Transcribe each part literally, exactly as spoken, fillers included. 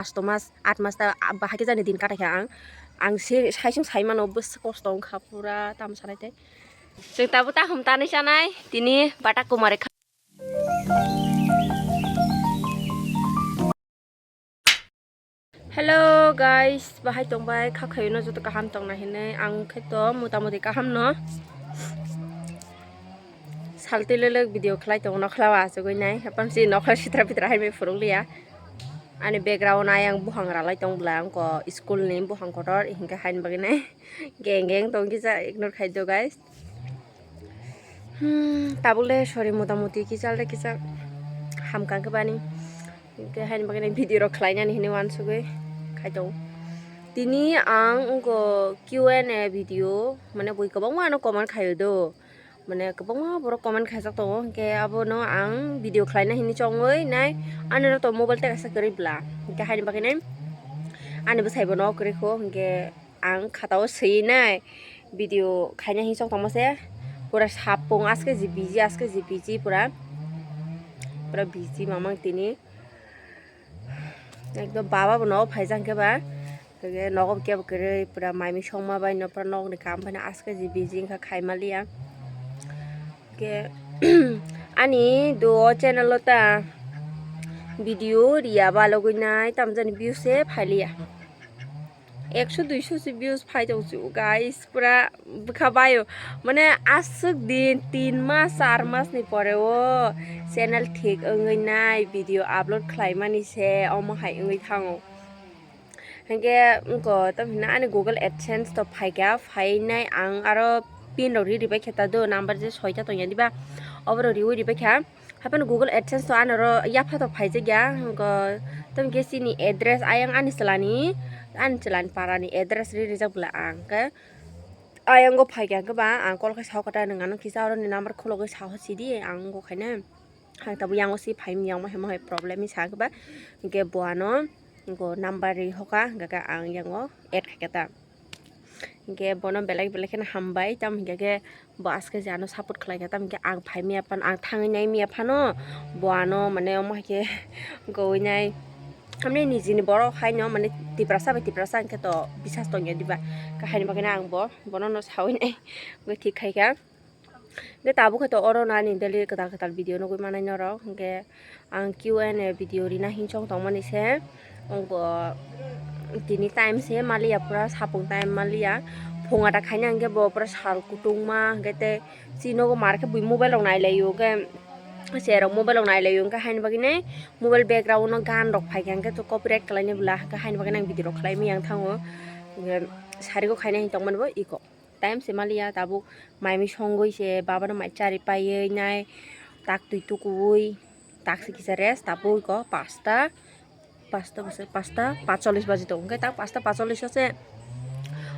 Pasto mas, at mas ta, ah, bahai khe jani din katai kha ang. Ang se saisung sai mano, bwswk kosto wng kha pura, tamo sanai tei. Chwng tabuk tahum tanwi chanai, tini bata kumari kha. Hello guys, bahai tongbai, kha khayo no joto kaham tongna hinwi. Ang khe to mota moti kaham no. Saltwi lelek video khlai tongo, nokhla o achugwi nai. Hapang si nokhla sitra pitra hai bai phuruk liya. Ani background ayang buhang ralai tong bwla, angko school ni buhang kotor, hinkhe haini bagwi nai. Geng geng tong kisa, ignore khai do guys. Hmm, tabuk le sorry, mota moti kisa le kisa hamkang khe bani. Hinkhe haini bagwi nai video rok khlai nani hinwi uansugwi khai tongo. Tini ang angko Q and A video, mane bui kwbangma ano comment khaio do. Mane kwbangma borok comment khaijak tongo, hinkhe abono ang video khlaina hinwi chongwi nai, ani oro to mobile tei kaisa kwrwi bwla, hinkhe haini bagwi nai ani bwsai bono kwrwi kho, hinkhe ang khatao swiwi nai video khaina hinwi chong tongma se, pura sapung aske ji busy, aske ji busy pura, pura busy mamang tini. Ekdom baba bo nogo phaijak khe ba. Khe nogo kebo kwrwi pura mai mui songma bai no pura nogni kam phano aske ji busy wngkha khaima liya. Khe ani do o channel o ta video riya balogwi nai tamjani views se phailiya. Ekso duiso se views phai tong su guys, pura bwkha baio. Mane aswk din tin mas char mas ni pore o channel thik wngwi nai, video upload khlai mani se omo hai wngwi thango. Hinkhe wngko tamo hino ani Google AdSense to phaikha, phainai ang aro pin rok ri ribai khe ta do, number je soita tongya diba, oborok riwi ribai kha. Haphano Google AdSense to anoro yapha to phaijak ya, wngko tamo khe chini address ayang ani chwlani, ani chwlani parani address ri rijak bwla ang khe. Ayang go phaikha hwnkhe ba ang call khai sao kata nwng ano kisa oroni number khulogwi sao sidi ang go khaina. Ang tabuk yango si phaimani yang mohai mohai problem hinwi sa khe ba, hinkhe bo ano go number ri hoka, hinkhe ang yango add khaikha ta. Hinkhe bono belai belai kheno hambai, tamo hinkhe khe bo aske je ano support khlaikha, tamo hinkhe ang phaimaya phano, ang thangwi naimaya phano bo ano mane omo hai khe gowinai. Tamni nijini borok haino mane Tiprasa bai Tiprasa hinkhe to bisas tongya diba, khe haini bagwino ang bo bono no sawi nai, wngkhe thik khaikha. Hingke tabuk khe to oro no ani daily kwtal kwtal video nugui manai norok. Hingke ang Q and A video rina hinsong tongmani se. Wngbo tini time se maliya, pura sapung time maliya. Phung ata khaina hingke bo pura sal kutungma hingke tei chini nogo mar khe bui mobile rok nailaio hingke cherok mobile rok nailaio hingke haini bagwi nai mobile background no gan rok phaikha hingke to copyright khlainai bwla hingke haini bagwi nai ang video rok khlai maya wng thango. Hingke sari o khaina hin tongmani bo iko. Time se maliya tabuk mai mui songwi se babano mai chari paiwi nai tak twi tukuwi tak se kisa rest tabuk iko pasta pasta bwswk pasta pacholis baji tongo hwnkhe tak pasta pacholis o se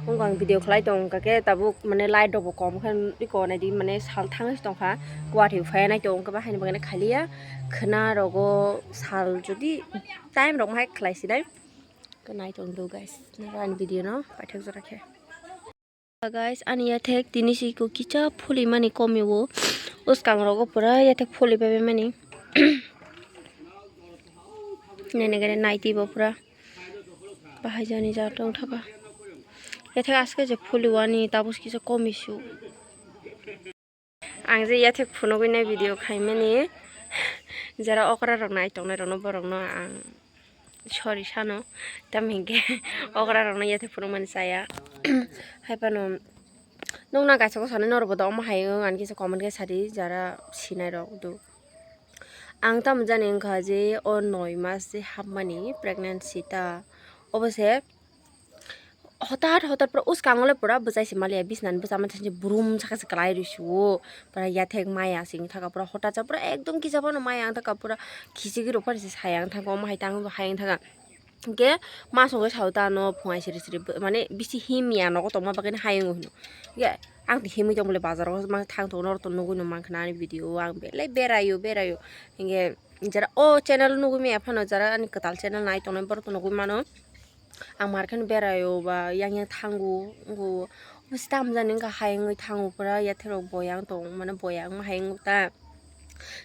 wngkha ang video khlai tong hwnkha khe tabuk mane light rok bo kom khe iko naidi mane sal thangwi se tongkha kuatwi phaiya nai tongo hwnkhe bahai ni bagwi khaliya khwna rogo sal jodi time rok hai khlai sinai nai tong do guys ani video no paithak jora khe. Guys, ani yathek tini siko kicha phuli mani komi o. Uskang rogo pura yathek phuli bebe mani. Nene gane naiti bo pura. Bahai jani ja tong thaka. Yathek aske je phuli wani tabus kisa komi su. Ang je yathek phunugwi nai video khaimani, jara okra rok nai tongnai rokno borokno ang sorry sano, tamhinkhe okra rokno yathek phunukmani chaya. Haiphano nukna kaisa kok sanai norokbo da omo hai wng ani kisa comment khe sadi jara sinai rok do. Ang tamo jani wngkha je o noi mas je hapmani pregnancy ta obo se. Hotat hotat pura uskango le pura bwchai se maliya, bisnani bwchama thanse brum saka se kwlai rw sio, pura yathek maya se wng thaka pura hotat sa pura ekdom kisa phano maya wng thaka pura khichigwi rok phano se saya wng thaka omo hai tang hai wng thaka. Hinkhe ma songwi sao ta ano phungai siri siri mane bisi himya nogo tongma bagwi hai wng hino. Hinkhe ang himwi tong bole bazar o thang tongo norok to nugwi no mankha na ani video o ang belai beraio beraio hinkhe jara o channel nugwi maya phano jara ani kwtal channel nai tongnai borok to nugwi mano. Ang market beraio ba yang yang thango wngkha o bwswk tamjani wngkha hai wngwi thango pura yathek rok boya wng tong mane boya wngma hai wngkha ta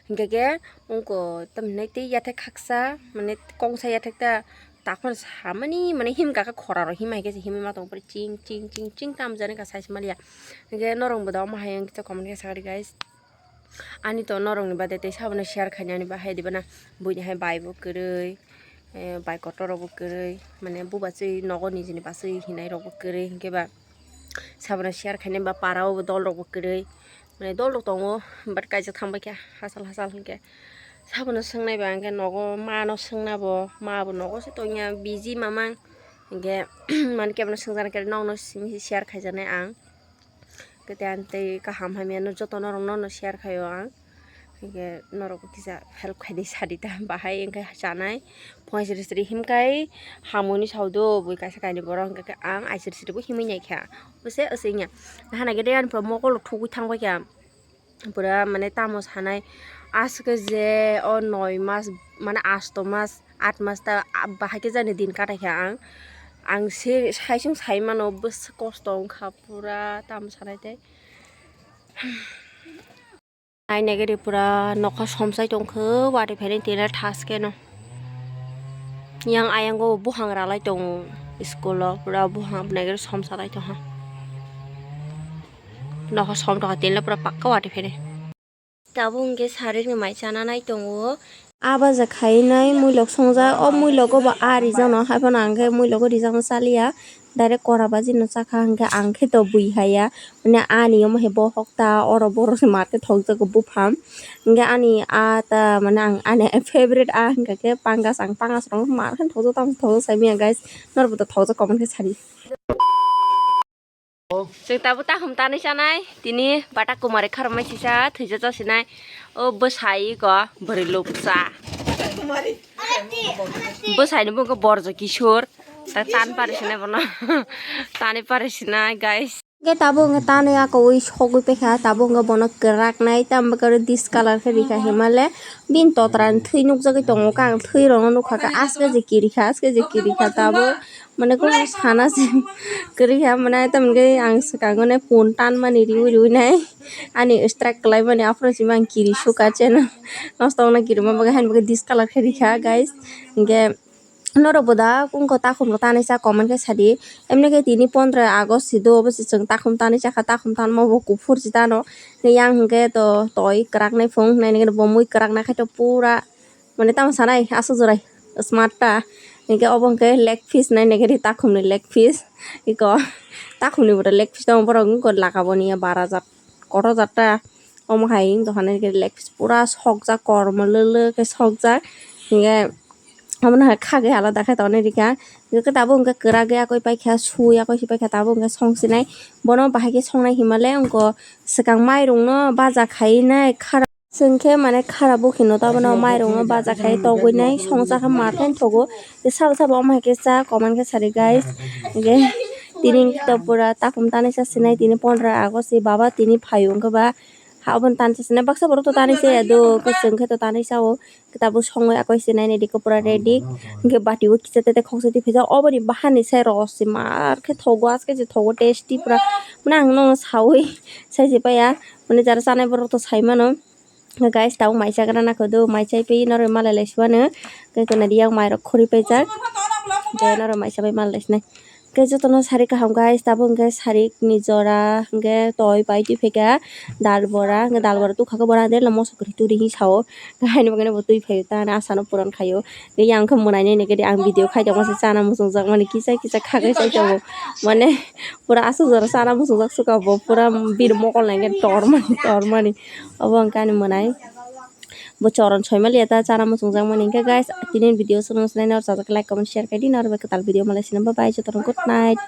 hinkhe khe wngkha tamhinai tei yathek khaksa mane kongsa yathek ta takhor samani mane himkha khe khoraro himai khe se himwi ma tong pore ching ching ching ching tam jani kha sai se maliya. Hingke norok bo da omo hai wngkhe comment khe sakadi guys. Ani to norokni bade tei sabono share khainani bahai diba na buini hai bai bo kwrwi, eh, bai kotor rok bo kwrwi mane bubachi nogo nijini bachi hinai rok bo kwrwi hingke ba. Sabono share khainai ba para o bo dol rok bo kwrwi, mane dol rok tongo, but kaisa thang bai kha hachal hachal hinkhe sabono swngnai ba hinkhe nogo mano swngna bo, ma bo nogo se tongya busy mamang hinkhe mane kebono swngjak nai khe nokno simi share khaijaknai ang, kete ang tei kaham hamya no joto norok nono share khaio ang. Hinkhe norok bo kisa help khaidi sadi ta bahai hinkhe chanai. Phung aisiri siri himkai hamoni saudo bui kaisa kainwi borok hinkhe ang aisiri siri bo himwi naikha. Bose aswkya hana gede ani pura mokol rok thugwi thangbai kha. Pura mane tamo sanai aswk je o noi mas mane asto mas at mas ta bahai khe jani din katai kha ang. Ang se saisung sai mano bwswk kosto wngkha pura tamo sanai tei. Nainai gede pura nokha somsai tongkhe watwi phaini tini thas keno. Yang ayang o buphang ralai tongo school o pura buphang naigari somsalai tongha. Nokha som tongkha tini pura pakka watwi phaini. Tabuk hwnkhe sarik ni mai chana nai tongo. Aba je khainai muilok songjak, o muilogo bo a rijakno, haiphano ang khe muilogo rijakno chaliya, direct kora baji no chakha, hwnkhe ang khe to bui haiya, mane ani omo hai bohok ta, oro borok se mar khe thokjago buphang, hwnkhe ani a ta mane ang ani favorite a hwnkha khe pangas, ang pangas rok mar khe thokjak, tamo thokjak sai manya guys, norok bo to thokjak comment khe sadi. Chwng tabuk takhum tanwi chanai, tini bata kumari kharmai sisa thwijak jasinai. O bwsai ko bwrwi luksa. Bwsai ni bugo borjo kisor. Ta tan pari sinai bono. Tani pari sinai, guys. Hwnkhe tabuk hwnkhe tanwi ako ui sogwi paikha, tabuk hwnkhe bono kwrak nai, tamo khe discolor khe rikha himale. Bini totra ni thwi nukjagwi tongo, khe ang thwi rokno nukha khe aske je kirikha, aske je kirikha tabuk. Mane kok sana se kwrwi kha, mane tamoni khe ang swkango nai phone tanmani riui riui nai ani strike kwlaimani, aphuru simi ang kiri sukha cheno nosto wngna kirima bagwi, haini bagwi discolor khe rikha guys. Hinkhe norok bo da wngkha takhum rok tanwi cha comment khe sadi, emni khe tini pondro August si do, obo se chwng takhum tanwi chakha, takhum tanma bo kuphur si tano, yang hinkhe to toi kwrak nai phung nai nai bo mui kwrak nai khai to pura. Mane tamo sanai aswk jorai smart ta. Hinkhe obo hinkhe leg piece nai nai khe ri takhumni leg piece. Iko takhumni bo leg piece tamo borok wngkha laka bo niya bara jat kotor jat ta. Omo hai wngtong kha nai khe leg piece pura sokjak kormo lwlw khe sokjak. Hinkhe omo no hai khagwi alada khe tongnai rikha. Hinkhe tabuk hinkhe kwrak yakwi paikha su yakwi se paikha tabuk hinkhe song sinai. Bono bahai khe songnai hinmale wngkha swkang mairung no baja khai nai khara. Chwng khe mane khara bukhi no tabano mairung no baja khai togwi nai songcha khe mar khe thogo. Sabo sabo omo hai khe cha comment khe sadi guys. Hinkhe tini to pura takhum tanwi cha sinai, tini pondro August si baba tini phaio wngkhe ba ha obo ni tanwi cha sinai, baksa borok to tanwi chaya do, chwng khe to tanwi chao. Tabuk songwi akoi se nai nai di khe pura ready. Hinkhe bati o kisa tete khoksa twi phaijak, oboni bahan ni sai rw se mar khe thogo, aske je thogo tasty pura. Mane ang no sawi sai se paya, mane jara chanai borok to sai mano. Guys, tabuk mai chagra nangkhe do, mai chai pai norok malai lai si mano. Tei tongnaidi yang mai rok khori paijak. Tei norok mai chabai malai sinai. Tei jotono sari kaham guys, tabuk hwnkhe sari ni jora, hwnkhe toi pai twi phaikha dal bora, hwnkhe dal bora tukha khe bora de moso kwrwi turi hinwi sao. Haini bagwi no bo twi phaio, ta asano puran khaio. Tei yang khe mwnai nini gede ang video khai tongma se chana muchungjak mani kisa kisa kha khai sai tongo. Mane pura aswk jora chana muchungjak suka bo pura bini mokol nai khe tormani tormani. Obo hwnkhe ani mwnai. Bo choron soimaliya ta chana muchungjak mani. Hwnkhe guys, tini video chwng nai nai chajak like comment share khai di, naro bai kwtal video malai sinai bye bye jotono good night.